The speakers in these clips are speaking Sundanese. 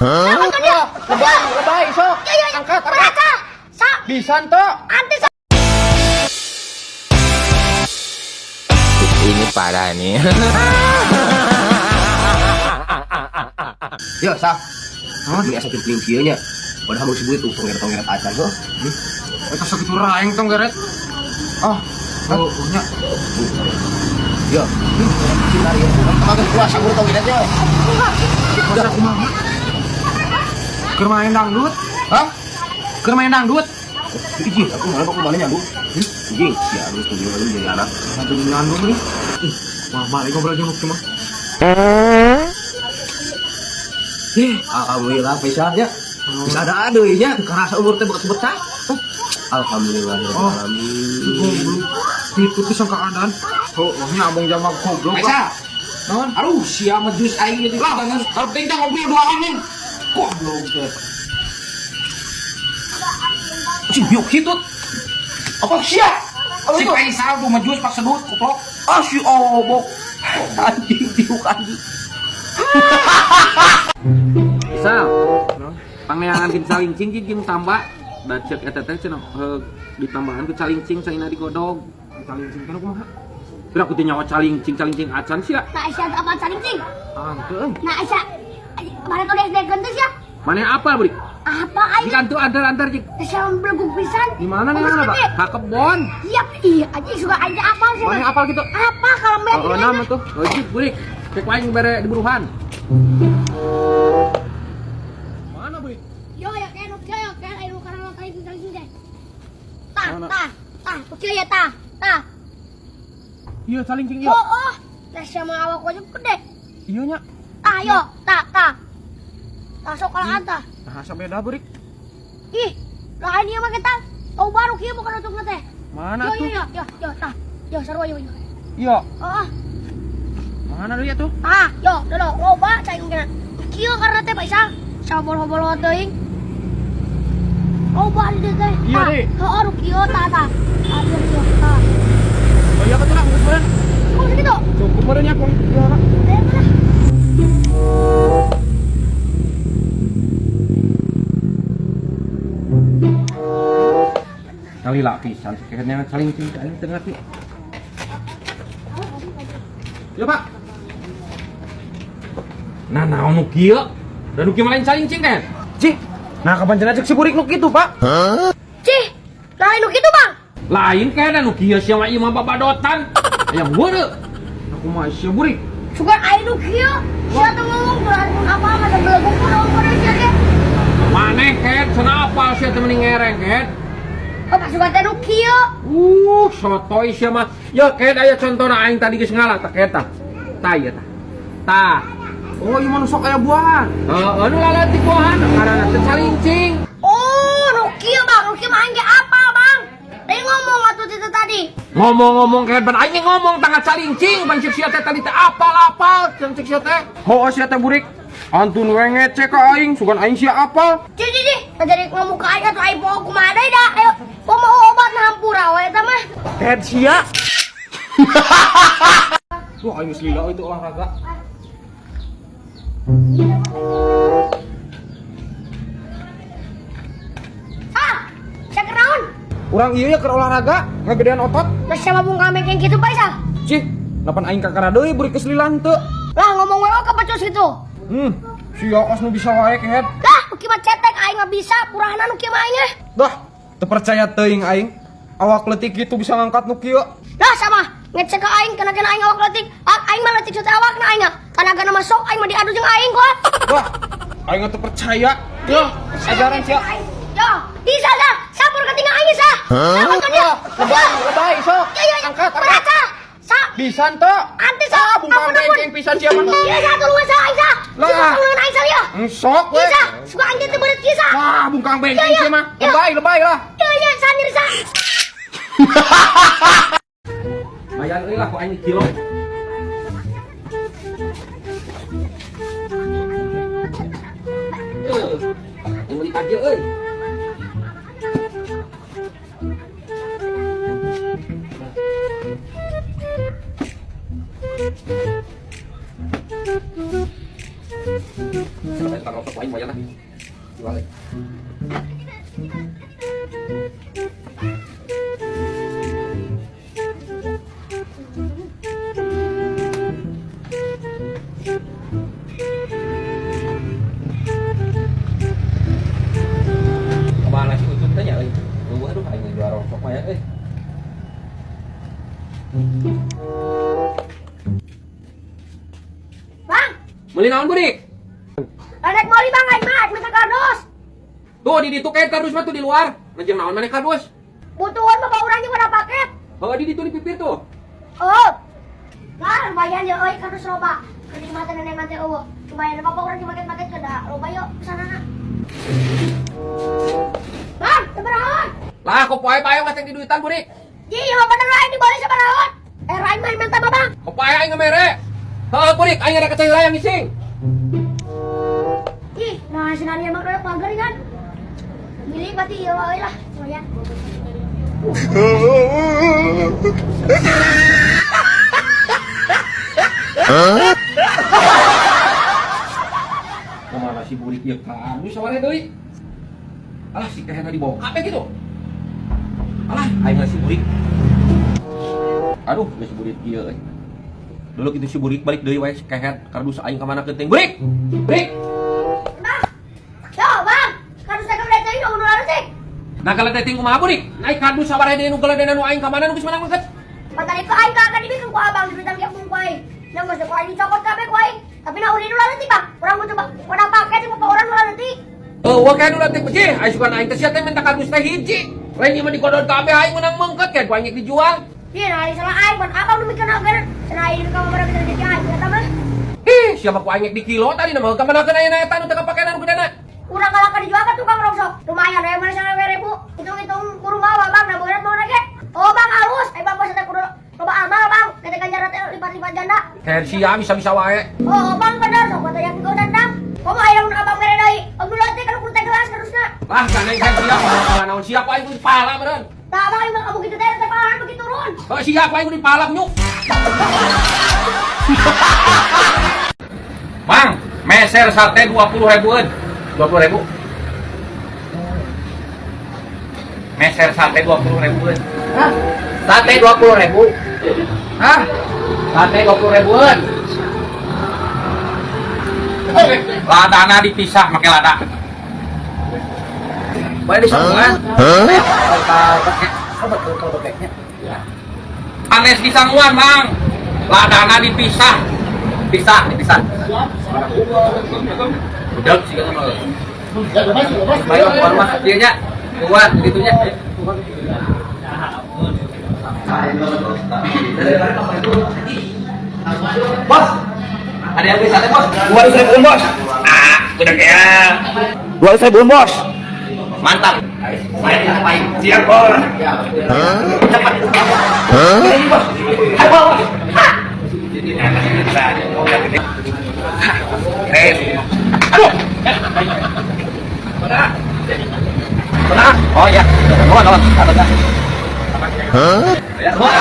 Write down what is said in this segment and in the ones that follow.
Wah, lebay, lebay, sok. Angkat, angkat. Sa, Bisa ente. anti sa. Ini parah nih. Yo, sah. Ini asa kieu kieu nya. Padahal mau sebut tuh tongeret-tongeret acan heuh. Eta sakitu raeng tong geret. Ah, oh, nya. Yo. Cinta ya. Kamu kuasa guru tongeret nya. Kuasa kumaha? Keur main dangdut? Hah? Keur main dangdut? Ih, aku malah kok kemana nyambung? Anjing, ya harus tunggu dulu jadi anak. Satu nyandung nih. Ih, wah, balik ngobrol jeung cuma. Ih, alhamdulillah Faisal ya. Bisa ada ada ya, kerasa umur teh bekas betah. Alhamdulillah Oh. alamin. Goblok. Itu tuh sangka keadaan. Oh, nya abang jamak goblok. Faisal. Naon? Aduh, sia mah jus aing jadi lah. Kalau penting teh ngobrol duaan nih. Goblok teh. Cing, yuk hitut. Apa sia? Apa Si itu? Faisal tuh mah jus pak sedut goblok. Ah si obok. Anjing diuk anjing. Faisal. Pangneangan kin calincing jeung tambah da ceuk eta teh cenah ditambahan ku calincing saina digodog. Calincing kan kumaha? Kira aku teh nyawa calincing calincing acan sia. Nah, Aisyah apa calincing? Ah, henteu euy. Nah, Aisyah. Mana tuh SD teh sia? Maneh apa, Bri? Apa aing? Jika tuh antar-antar jik Aisyah beleguk pisan. Di mana nih, mana, Pak? ka kebon. Iya, iya, anjing suka aing teh apa sih? Maneh apal gitu? Apa kalau mbak Oh, nama tuh. Oh, jik, Bri. Cek aing bere di buruhan. Mana, Bri? Yo, ya kayak nu kieu, yo kayak aing nu karena calincing calincing teh. Tah, Mana? tah, tah, nu kieu ya tah, tah. Iya, calincing ieu. Oh, oh. Nah, sama awak aja gede. Iya nya. Tah, yo, tah, tah. Tah sok kalau tah. Nah, asa beda, Bri. Ih, lain ieu mah kita. Tahu baru kieu bukan untuk teh. Mana Yo, tuh? yo, yo, yo, yo, tah. Yo, sarua yo, yo. Iya. Oh, oh. Mana deui atuh? Tah, yo, dulu, loba cai kena. Kieu karena teh Pak Isang, sama bolo-bolo teuing. Loba di dieu teh. Iya, Tah. Dek. Heeh, nu kieu tah tah. Tah, kieu kieu, tah. Oh iya atuh lah, geus meureun. Cukup segitu. Cukup meureun nya kong. Iya, lah. Ayo lah. Kali lapisan kayaknya calincing teh aing teu ngerti. Iya, Pak. Nah, naon nu kieu? Da nu kieu mah lain calincing kan? Cih. Nah, kapan cenah cek si burik nu kitu, Pak? Cih, lain nu kitu, Bang. Lain kayaknya nu kieu sia mah ieu mah babadotan. Aya weureu. Aku mah sia burik. Sugan aing nu kieu. Sia teh ngomong kurang apa mah da beleguk pun ngomong sia ge. Maneh ket cenah apal sia teh mending ngereng ket. Oh, pas sugan teh nu kieu. Sotoy sia mah. Ya ket aya contona aing tadi geus ngalah tah ket tah. Tah ieu tah. Tah. Oh, ieu mah nu sok aya buahan. Heeh, nu laleutik buahan ngaranna teh calincing. Oh, nu kieu, Bang. Nu kieu mah aing ge apal, Bang. Tadi ngomong atuh itu tadi. Ngomong-ngomong ket ban aing ge ngomong tangga calincing ban cek sia teh tadi teh apal-apal cek sia teh. Heuh sia teh burik. Antun we ngece ka aing, sugan aing sia apal. Cih, cih, cih. Nah, jadi ngomong ke aing atuh aing poho kumaha deui da. Ayo, poho mau obat nah hampura we eta mah. Ted sia. Wah, aing geus lila itu olahraga. Ah, sia kenaon? Urang ieu ya keur olahraga, ngagedean otot. Lah siapa bung kambing yang gitu, Pak Isal? Cih, napan aing kakara deui burik geus lila henteu. Lah ngomong we oh kepecus gitu. Sia kos nu bisa wae kehed. Lah, nu kieu mah cetek aing mah bisa, purahna nu kieu mah aing eh. Dah, teu percaya teuing aing. Awak leutik kitu bisa ngangkat nu kieu. Lah sama ngecek ke aing kena-kena aing awak leutik. Ah, aing mah leutik sote awakna aing ah. Tanagana mah sok aing mah diadu jeung aing kok. Wah, aing teu percaya. Yo, ajaran sia. Yo, bisa dah. Sampur ketinggal aing sah. Hah? Wah, lebay, lebay, sok. Yo, yo, yo. Angkat, angkat. Berata. Sa, Bisa henteu? anti sa. Ah, bungkang Ampun, ampun. bengkeng pisan sia mah. Iya, sa tulungan sa aing sa. Lah. Suka tulungan aing sa ya. Sok we. Bisa, suka aing teh beureut kieu sa. Wah, bungkang bengkeng Iya, iya. sia mah. Iya. Lebay, lebay lah. Iya, iya, sa nyeri sa. Mayan euy lah ku aing kilo. Yang beli takjil euy. Sampai tukang rongsok lain wayah lah. Jual deh. Kemana sih Ucup teh nya euy? Eueuh aduh aing jual rongsok mah ya euy. Bang, Meuli naon burik? rek meuli bang aing mah, aing minta kardus. Tuh di ditu kayak kardus mah tuh di luar. Ngejeng naon maneh kardus? Butuhan mah urang jeung ada paket. Heuh di ditu di pipir tuh. Oh. Nah, lumayan ya euy kardus loba. Keur di mata nenek mate eueuh. Lumayan apa urang jeung maket-maket ke da loba yuk pesanana. Bang, sabaraha? Lah kok poe bae ngasih di duitan burik. Ji, ieu mah bener aing dibeli sabaraha? Eh, aing mah minta mah bang. Kok poe aing ngemere. Heuh burik aing ada kecil yang ngising. Ih, nah senarnya mah udah pagar kan. Beli berarti ieu euy lah, lumayan. Kemana si burik ieu kardus saware deui? Alah si kehena dibawa kabeh gitu. Alah aing si burik. Aduh, geus si burik ieu euy. Dulu gitu si burik balik deui wae si kehet kardus aing ka mana keuting. Burik. Burik. Bang. Yo, bang. Kardus teh udah teuing nu leutik. Nah kalau teh kumaha burik? Naik kardus saware deui nu geledena nu aing ka mana nu geus menang mangket. Patari ku aing ka dibikeun ku abang diberikan ge ku aing. Nya geus ku aing dicokot kabeh ku aing. Tapi na ulin ulah leutik, Bang. Urang butuh bang, udah paket jeung bapak urang ulah leutik. Eueuh kayak nu leutik beuh, aing sugan aing teh sia teh minta kardus teh hiji. Lain ieu mah digodon kabeh aing menang mengket kayak ku aing dijual. Ih, nah salah aing, ban abang nu mikeun agar cenah aing ka barang rezeki aing eta mah. Ih, siapa ku aing di kilo tadi nama ka mana ayeuna eta nu teu kapakenan kudana. Urang kalah ka dijual ka tukang rongsok. Lumayan aya mana 100.000. Hitung-hitung kudu mawa bang, da beungeut mau ge. Oh, bang halus. Eh bang bos teh kudu loba amal, bang. Kita ganjaran teh lipat-lipat ganda. Kayak sia bisa-bisa wae. Oh, bang bener sok katanya ku dendam. Komo aya mun abang mere deui. Om leutik kan kudu teh gelas terusna. Lah kana kayak sia pala naon sia ku aing kudu dipala meureun. Tah abang emang kamu gitu teh teh pahala begitu turun. Oh sia ku aing kudu dipala nyuk. Bang, meser sate 20 ribuan. 20 ribu. Meser sate 20 ribuan. Hah? Sate 20 ribu. Hah? Sate 20 ribuan. Ladana dipisah pakai lada. Boleh disambungan? Kalau kalau beknya. Panes disanguan, Bang. Ladana dipisah. Pisah, dipisah. Udah sih kan mah. Bayo, keluar mah dieu nya. Keluar gitunya. Bos. Ada yang beli sate, Bos? 200 ribuan bos. Ah, udah kayak 200 ribuan bos. Mantap. Saya ngapain? Siap bos. Cepat. Ini bos. Ayo bos. Keren. Aduh. Oh ya. Nuhun, nuhun. Satu dah. Ya, nuhun.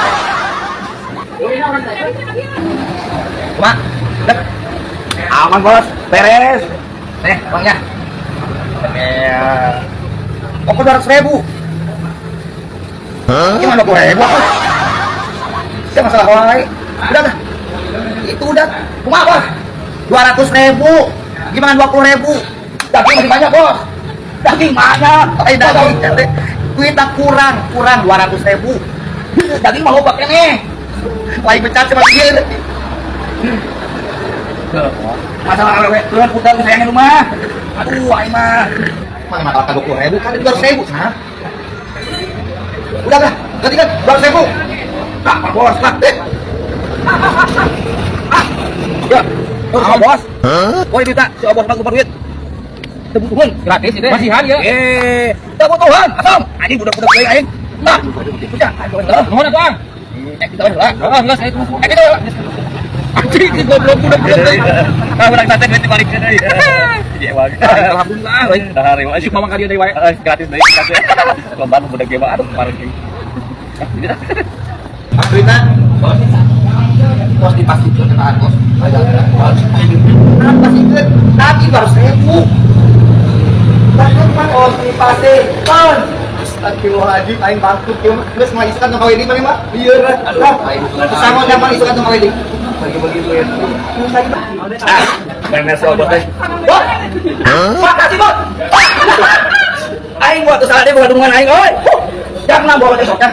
Mak, dek. Aman bos, beres. Nih, uangnya. Kok 200 ribu? Gimana 20 ribu? Saya masalah orang lain. Udah dah. Itu udah. Kumaha bos? 200 ribu. Gimana 20 ribu? Daging masih banyak bos. Daging banyak. Eh daging. Duitnya kurang, kurang 200 ribu. Daging mah loba keneh. Lain pecat sama dia. Masalah awewe tuh putar sayangnya rumah. Aduh, aing mah. Mana masalah 20 ribu kan 200 ribu, nah. Udah lah, ganti kan 200 ribu. Nah, Pak Bos, lah. Ah. Ya. Ah, bos. Oh, ini tak, si bos bang duit. Kebutuhan Gratis itu. Masihan ya. Eh, kebutuhan. Asam. Anjing budak-budak deui aing. Nah, udah, ayo Nuhun atuh, Ang. Eh, kita lah. Heeh, geus aya tunggu. Eh, kita lah. Anjing si goblok budak-budak deui. Ah, urang sate duit dibalik deui. Jadi emang. Alhamdulillah, euy. Dahar wae. Syukur mah ka dieu deui wae. Gratis deui, gratis. Lomba budak ge mah aduh kemarin. Duitnya. Bos. Tos dipastikan ke bos. Nah, pastikan. Tapi 200 ribu. Bahkan mah tos dipastikan. Astagfirullahaladzim, aing bangkrut kieu mah. Geus mah isukan tong kawin mah. Lieur. Aduh, aing Sama zaman isukan tong kawin. Bagi-bagi duit. Ah, bener robot teh. Bot. Makasih, Bot. Aing buat salah dia bukan hubungan aing, oi. Jangan bawa besok ya.